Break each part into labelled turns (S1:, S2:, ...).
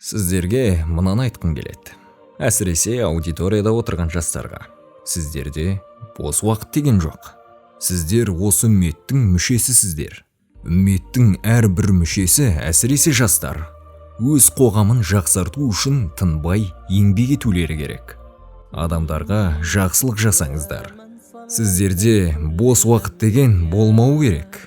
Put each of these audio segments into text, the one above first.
S1: Сіздерге мынаны айтқым келеді. Әсіресе аудиторияда отырған жастарға. Сіздерде бос уақыт деген жоқ. Сіздер осы үмметтің мүшесісіздер. Үмметтің әрбір мүшесі, әсіресе жастар, өз қоғамын жақсарту үшін тынбай еңбек етулері керек. Адамдарға жақсылық жасаңыздар. Сіздерде бос уақыт деген болмау керек.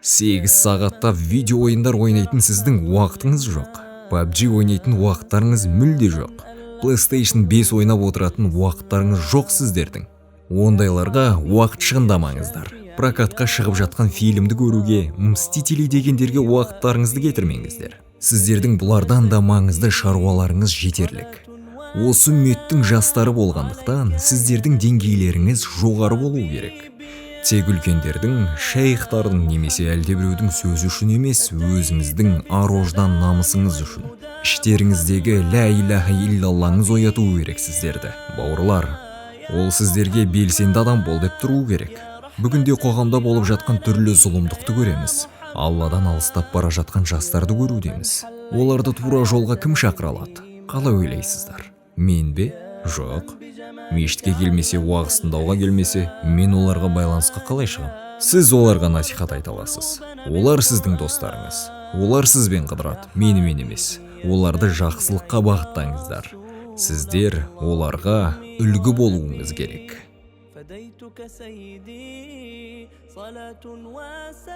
S1: 8 сағаттап видео ойындар ойнайтын сіздің уақытыңыз жоқ. PUBG ойнайтын уақыттарыңыз мүлде жоқ. PlayStation 5 ойнап отыратын уақыттарыңыз жоқ сіздердің. Ондайларға уақыт шығындамаңыздар. Прокатқа шығып жатқан фильмді көруге, Мстители дегендерге уақыттарыңызды кетірмеңіздер. Сіздердің бұлардан да маңызды шаруаларыңыз жетерлік. Осы үмметтің жастары болғандықтан сіздердің деңгейлеріңіз жоғары болу керек. Тек үлкендердің, шейхтардың немесе әлдебіреудің сөзі үшін емес, өзіңіздің ар-ождан намысыңыз үшін. Іштеріңіздегі лә илаһа иллаллаңыз оятуы керек сіздерді. Бауырлар, ол сіздерге белсенді адам бол деп тұруы керек. Бүгінде қоғамда болып жатқан түрлі зұлымдықты көреміз. Алладан алыстап бара жатқан жастарды көрудеміз. Оларды тура жолға кім шақыра алады? Қалай ойлайсыздар? Мен бе? Жоқ. Мешітке келмесе, уағыз тыңдауға келмесе, мен оларға байланысқа қалай шығам? Сіз оларға насихат айта аласыз. Олар сіздің достарыңыз. Олар сізбен қыдырады, менімен емес. Оларды жақсылыққа бағыттаңыздар. Сіздер оларға үлгі болуыңыз керек.
S2: فديتك سيدي صلاة وسلام.